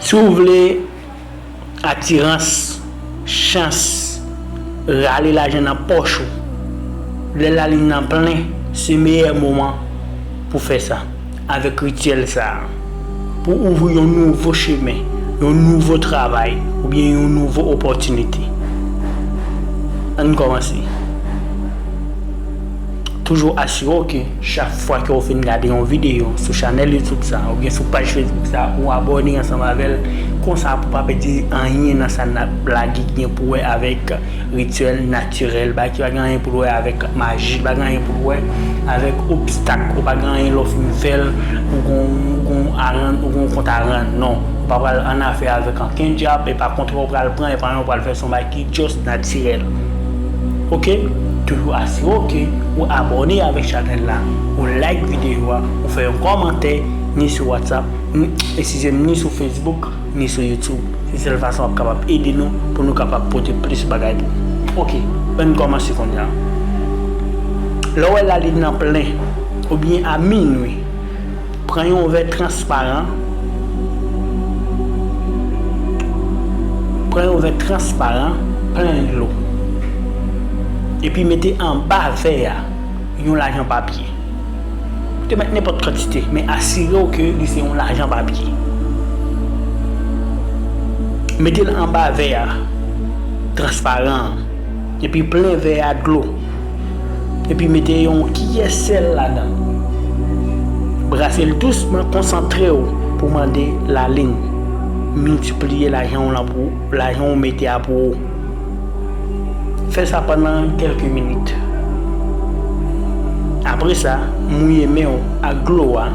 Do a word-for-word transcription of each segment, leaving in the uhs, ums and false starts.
Si w vle atirans, chans, rale lajan nan pòch ou, lè lalin nan plen, se meyè moman pou fè sa, avèk rityèl sa a, pou ouvri yon nouvo chemen, yon nouvo travay, oubyen yon nouvo opòtinite. Ann kòmanse. Toujou asire w ke chak fwa ke w fin gade yon videyo sou chanèl YouTube sa, oubyen sou paj Facebook sa, ou abòne ansanm avè l. Konsa pou pa pèdi anyen nan sa n ap lage ki gen pou wè avèk rityèl natirèl, bagay ki pa gen anyen pou l wè avèk maji, pa gen anyen pou l wè avèk obstak, ou pa gen anyen lè w fin fè l, ou gon, ou gon arann, ou gon kont arann, non. Ou pa pral an afè avèk ankenn dyab, e pa kontra w pral pran, e pa anyen w pral fè, se yon bagay ki just natirèl. Oke? Toujou asire w ke ou abòne avèk chanèl la, ou like videyo a, ou fè yon kòmantè, ni sou WhatsApp, ni, eskize m, ni sou Facebook, ni sou YouTube. Se sèl fason w ap kapab ede nou pou nou kapab pote plis bagay pou ou. Oke, ann kòmanse kounye a. Lè w wè lalin nan plen, oubyen a minwi, pran yon vè transparan, pran yon vè transparan, plen dlo. Epi mete anba vè a yon lajan papye. Ou te mèt nenpòt kantite, men asire w ke li se yon lajan papye. Mete l anba vè a, transparan an, epi plen vè a dlo. Epi mete yon kiyè sèl ladan. Brase l dousman, konsantre w pou mande lalin miltipliye lajan w lan pou, lajan w mete a pou ou. Fè sa pandan kèlke minit. Apre sa, mouye men w ak dlo a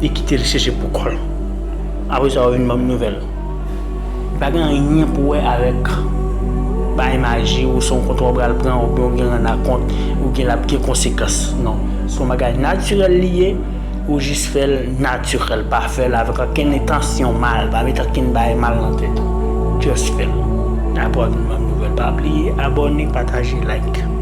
e kite l seche pou kò l. Apre sa, w vin ban m nouvèl. Pa gen anyen pou wè avèk bay maji ou se yon kont w pral pran oubyen w gen rann a kont ou gen l ap gen konsekans. Non. Se yon bagay natirèl li ye, ou jis fè l natirèl. Pa fè l avèk okenn entansyon mal, pa met okenn bagay mal nan tèt ou. Just fè l. Apre w vin ban m nouvèl. Pa bliye abòne, pataje, like.